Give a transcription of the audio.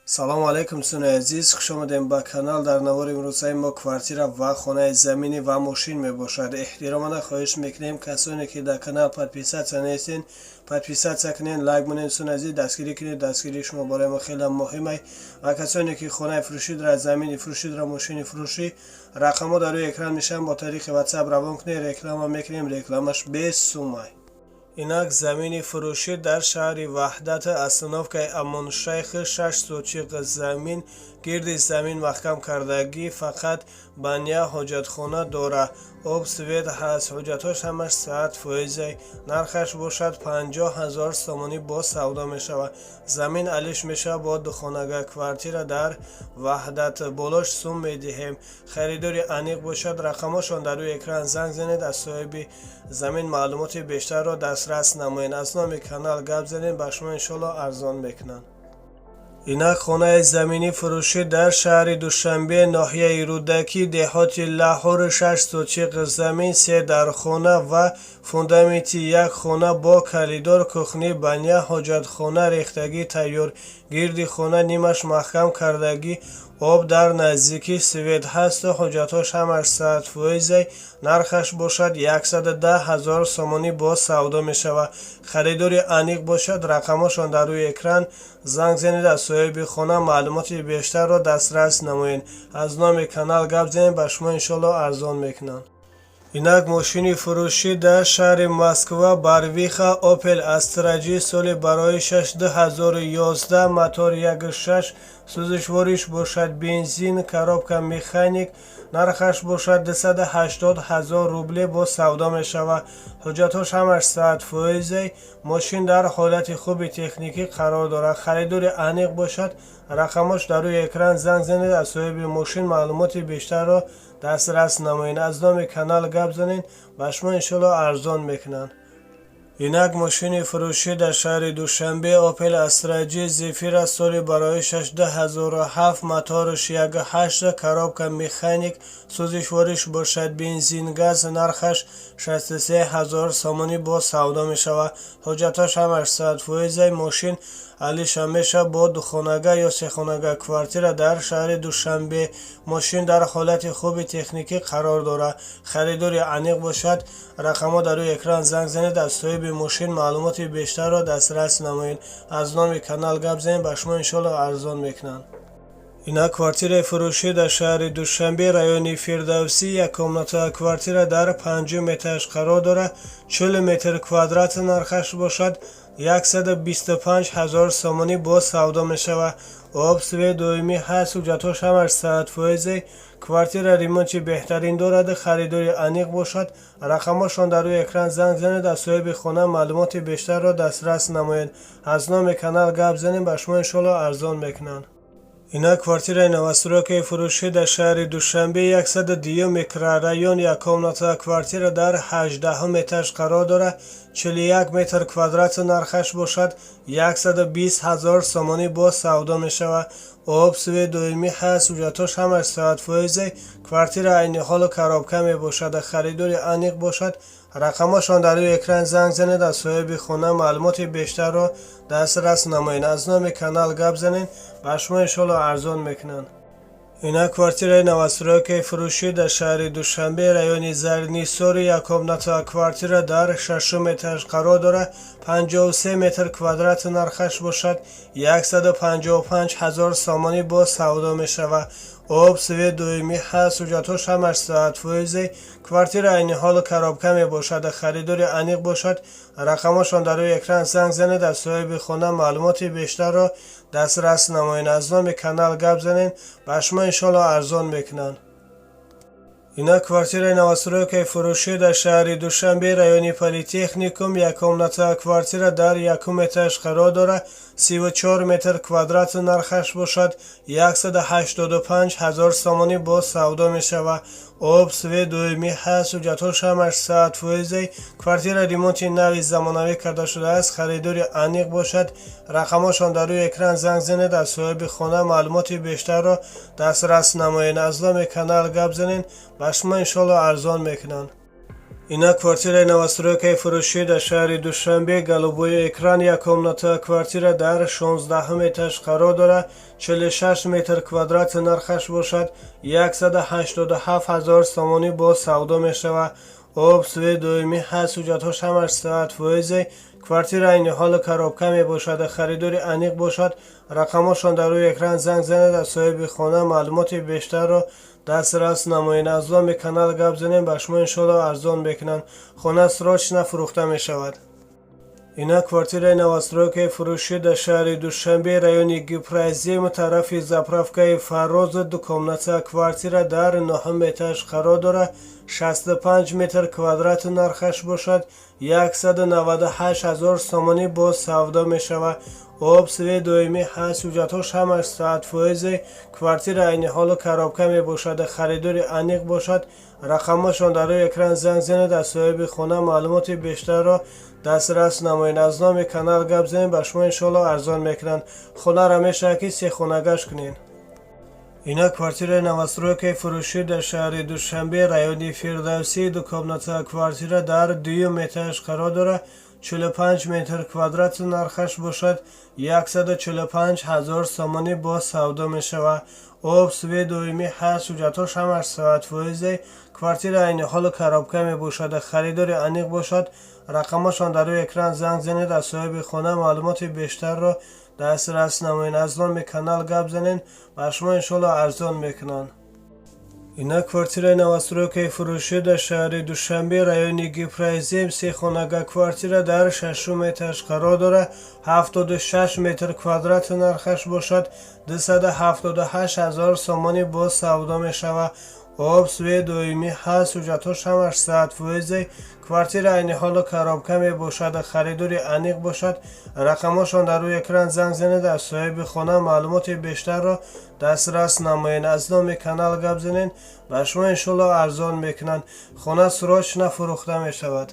Салому алайкум, дӯстони азиз, хушомадем ба канал. Дар навори имрӯзаи мо квартира ва хонаи заминӣ ва мошин мебошад. Эҳтиромона хоҳиш мекунем, касоне ки дар канал подписаться нестен, подписаться кунед, лайк монед. Дӯстони азиз, дастгирӣ кунед, дастгирии шумо барои мо хеле муҳим аст. Ва касоне ки хонаи фурӯшӣ дорад, замини фурӯшӣ дорад, мошини фурӯшӣ, рақамҳо дар рӯи экран мешаванд, бо тариқи WhatsApp равон кунед, реклама мекунем, рекламаш бесумай. Инак, замини фурӯшӣ дар шаҳри Ваҳдат, остановкаи Амоншайх, 6 сотих замин, гирди замин маҳкам кардагӣ, фақат баня, ҳоҷатхона дора, об, свет ҳаст, ҳуҷҷатҳош ҳамаш 100%-ай. Нархаш бошад 50 000 сомонӣ, боз савдо мешавад. Замин алиш мешавад бо духонага квартира дар Ваҳдат, болош сум медиҳем. Харидори аниқ бошад, рақамҳошон дар рӯи экран, занг занед, аз соҳиби замин маълумоти бештарро дастрас намоед. Аз номи канал гап занед, ба шумо иншоалло арзон мекунанд. Инак, хонаи заминӣ фурӯшӣ дар шаҳри Душанбе, ноҳияи Рӯдакӣ, деҳоти Лаҳур, 6 сотих замин, се дархона ва фундаменти як хона бо коридор, кухня, баня, ҳоҷатхона рехтагӣ тайёр, гирди хона нимаш маҳкам кардагӣ, об дар наздикӣ, свет ҳасту ҳуҷҷатҳош ҳамаш 100%-ай. Нархаш бошад 110 000 сомонӣ, боз савдо мешавад. Харидори аниқ бошад, рақамҳошон дар рӯи экран, занг занед, аз соҳиби хона маълумоти бештарро дастрас намоед. Аз номи канал гап занед, ба шумо иншоалло арзон мекунанд. Инак, мошини фурӯшӣ дар шаҳри Москва, Барвиха, Опел Астра Ҷи, соли барои 2011, мотор 1.6, сӯзишвориш бошад бензин, коробка механик. Нархаш бошад 280 ҳазор рубле, боз савдо мешавад. Ҳуҷҷатҳош ҳамаш 100%-ай. Мошин дар ҳолати хуби техникӣ қарор дорад. Харидори аниқ бошад, рақамҳош дар рӯи экран, занг занед, аз соҳиби мошин маълумоти бештарро дастрас намоед. Аз номи канал гап занед, ба шумо иншоалло арзон мекунанд. Инак, мошини фурӯшӣ дар шаҳри Душанбе, Опел Астра Ҷи Зефира, соли бароишаш 2007, мотораш 1.8, коробка механик, сӯзишвориш бошад бензин, газ. Нархаш 63 ҳазор сомонӣ, боз савдо мешавад. Ҳуҷҷатҳош ҳамаш 100%-ай. Мошин алиша мешавад бо духонага ё сехонага квартира дар шаҳри Душанбе. Мошин дар ҳолати хуби техникӣ қарор дорад. Харидори аниқ бошад, рақамҳо дар рӯи экран, занг занед, аз соҳиби мошин маълумоти бештарро дастрас намоед. Аз номи канал гап занед, ба шумо иншоалло арзон мекунанд. Инак, квартираи фурӯшӣ дар шаҳри Душанбе, райони Фирдавсӣ, яккомната квартира дар панҷум этаж қарор дорад, 40 метр квадрат. Нархаш бошад 125 ҳазор сомонӣ, боз савдо мешавад. Об, свет доимӣ ҳаст, ҳуҷҷатҳош ҳамаш 100%-ай. Квартира ремонти беҳтарин дорад. Харидори аниқ бошад, рақамҳошон дар рӯи экран, занг занед, аз соҳиби хона маълумоти бештарро дастрас намоед. Аз номи канал гап занед, ба шумо иншоалло арзон мекунанд. Инак, квартираи новостройкаи фурӯшӣ дар шаҳри Душанбе, 102 микрорайон, яккомната квартира дар 18-ум этаж қарор дорад, 41 метр квадрат. Нархаш бошад 120 ҳазор сомонӣ, боз савдо мешавад. Об, свет доимӣ ҳаст, ҳуҷҷатҳош ҳамаш 100%-ай. Квартира айни ҳолу коробка мебошад. Харидори аниқ бошад, рақамҳошон дар рӯи экран, занг занед, аз соҳиби хона маълумоти бештарро дастрас намоед. Аз номи канал гап занед, ба шумо иншоалло арзон мекунанд. Инак, квартираи новостройкаи фурӯшӣ дар шаҳри Душанбе, райони Зарнисори, яккомната квартира дар шашум этаж қарор дорад, 53 метр квадрат. Нархаш бошад 155 ҳазор сомонӣ, боз савдо мешавад. Об, свет доимӣ ҳаст, ҳуҷҷатҳош ҳамаш 100%-ай. Квартира айни ҳолу коробка мебошад. Харидори аниқ бошад, рақамҳошон дар рӯи экран, занг занед, аз соҳиби хона маълумоти бештарро дастрас намоед. Аз номи канал гап занед, ба шумо иншоалло арзон мекунанд. Инак, квартираи новостройкаи фурӯшӣ дар шаҳри Душанбе, райони Политехникум, яккомната квартира дар якум этаж қарор дорад, 34 метр квадрат. Нархаш бошад 185 ҳазор сомонӣ, боз савдо мешавад. Об, свет доимӣ ҳаст, ҳуҷҷатҳош ҳамаш 100%-ай. Квартира ремонти нави замонавӣ карда шудааст. Харидори аниқ бошад, рақамҳошон дар рӯи экран, занг занед, аз соҳиби хона маълумоти бештарро дастрас намоед. Аз номи канал гап занед, ба шумо иншоалло арзон мекунанд. Ина квартираи новостройкаи фурӯшӣ дар шаҳри Душанбе, голубой экран, як комната квартира дар 16-ум этаж қарор дорад, 46 метр квадрат, нархаш бошад 187 ҳазор сомонӣ, боз савдо мешавад. Об, свет доимӣ ҳаст, ҳуҷҷатҳош ҳамаш 100%. Квартира айни ҳол коробка мебошад. Харидори аниқ бошад, рақамҳошон дар рӯи экран, занг занед, аз соҳиби хона маълумоти бештарро дастрас намоед. Аз номи канал гап занем, ба шумо иншоалло арзон мекунанд. Хона срочно фурӯхта мешавад. Ина квартираи новостройкаи фурӯшӣ дар шаҳри Душанбе, райони Гипрозем, тарафи заправкаи Фароз, ду комната квартира дар нӯҳум этаж қарор дорад, 65 метр квадрат, нархаш бошад 198 ҳазор сомонӣ, боз савдо мешавад. Об, свет доимӣ ҳаст, ҳуҷҷатҳош ҳамаш 100%. Квартира айни ҳоло коробка мебошад. Харидори аниқ бошад, рақамҳошон дар рӯи экран, занг занед, аз соҳиби хона маълумоти бештарро дастрас намоед. Аз номи канал гап занед, ба шумо иншоалло арзон мекунанд. Хонаро мешавад, ки сехонагаш кунед. Ина квартираи новостройкаи фурӯшӣ дар шаҳри Душанбе, райони Фирдавсӣ, ду комната квартира дар дуюм этаж қарор дорад, 45 метр квадрат, нархаш бошад 145 ҳазор сомонӣ, боз савдо мешавад. Об, свет доимӣ ҳаст, ҳуҷҷатҳош ҳамаш 100%. Квартира айни ҳоло коробка мебошад. Харидори аниқ бошад, рақамҳошон дар рӯи экран, занг занед, аз соҳиби хона маълумоти бештарро дастрас намоед. Аз номи канал гап занед, ба шумо иншоалло арзон мекунанд. Ина квартираи новостройкаи фурӯшӣ дар шаҳри Душанбе, райони Гипрозем, сехонага квартира дар шашум этаж қарор дорад, 76 метр квадрат, нархаш бошад 278 ҳазор сомонӣ, боз савдо мешавад. Об, свет доимӣ ҳаст, ҳуҷҷатҳош ҳамаш 100%. Квартира айни ҳоло коробка мебошад. Харидори аниқ бошад, рақамҳошон дар рӯи экран, занг занед, аз соҳиби хона маълумоти бештарро дастрас намоед. Аз номи канал гап занед, ба шумо иншоалло арзон мекунанд. Хона срочно фурӯхта мешавад.